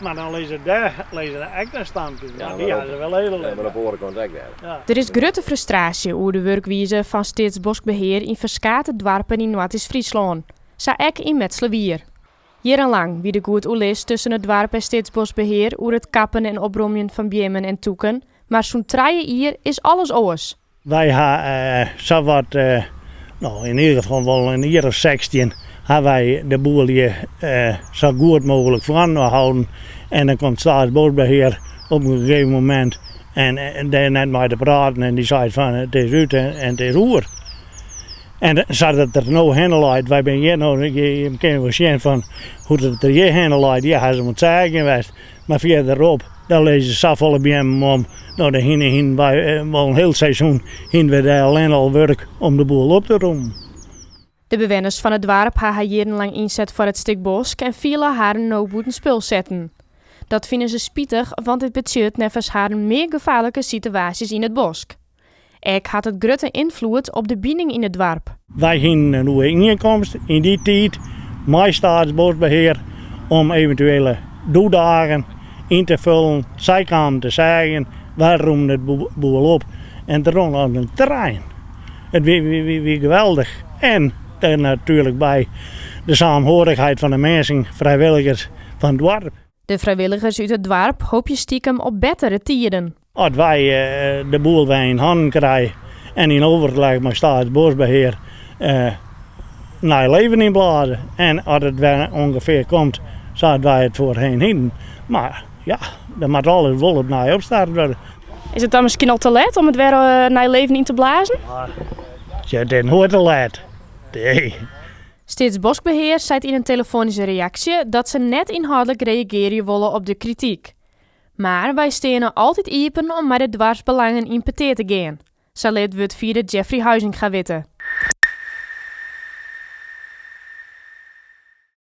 Mar dan lizze dêr lizze der ek noch stamkes, mar dy hawwe se wol even Ja, mar op de oare kant ek wer. Ja. Der is grutte frustraasje oer de wurkwize fan Steatsboskbehear yn ferskate doarpen yn Noardeast-Fryslân, sa ek yn Metslawier. Jierrenlang wie der goed oerlis tusken it doarp en Steatsboskbehear oer it kappen en opromjen fan beammen en tûken, mar sûnt trije jier is alles oars. Wy ha sawat, no yn ieder gefal wol in jier of 16, ha wy de boel hjir sa goed mooglik foarinoar holden. En dan komt Staatsbosbeheer op in gegeven momint en dêr net mei te praten en dy seit fan it is út en it is oer. En sa't it der no hinne leit, wy binne hjir no, je kinne wol sjen fan hoe't it der hjir hinne leit, hjir ha se oan it seagjen west. Mar fierderop, dêr lizze safolle beammen om. No, dêr hiene hiene wy wol in hiel seizoen hiene we dêr allinne al wurk om de boel op te romjen. De bewenners fan it doarp ha har jierrenlang ynset foar it stik bosk en fiele harren no bûtenspul setten. Dat fine se spitich, want it betsjut neffens harren mear gefaarlike situaasjes yn it bosk. Ek hat it grutte ynfloed op de bining yn it doarp. Wy hienen in oerienkomst yn dy tiid mei Staatsbosbeheer om eventuele doedagen yn te fullen. Sy kamen te seagjen, wy rûmen it boel op en it rûn as in trein. It wie geweldich. En dêr natuerlik by de saamhorigheid fan de minsken, frijwilligers fan it doarp. De frijwilligers út it doarp hoopje stikem op bettere tiden. As wy de boel wer yn hannen krije en yn overleg mei Staatsbosbeheer nij leven ynblaze en as it wer ûngefear komt sa't wy it foarhinne hienen. Mar ja, dan moat alles wol opnij opstart wurde. Is it dan miskien al te let om it wer nij leven yn te blazen? It is noait te let. Nee. Steatsboskbehear seit yn in telefoanyske reaksje dat se net ynhâldlik reagearje wolle op de krityk. Mar wy steane altyd iepen om mei de doarpsbelangen yn petear te gean, sa lit wurdfierder Jeffrey Huizinga witte.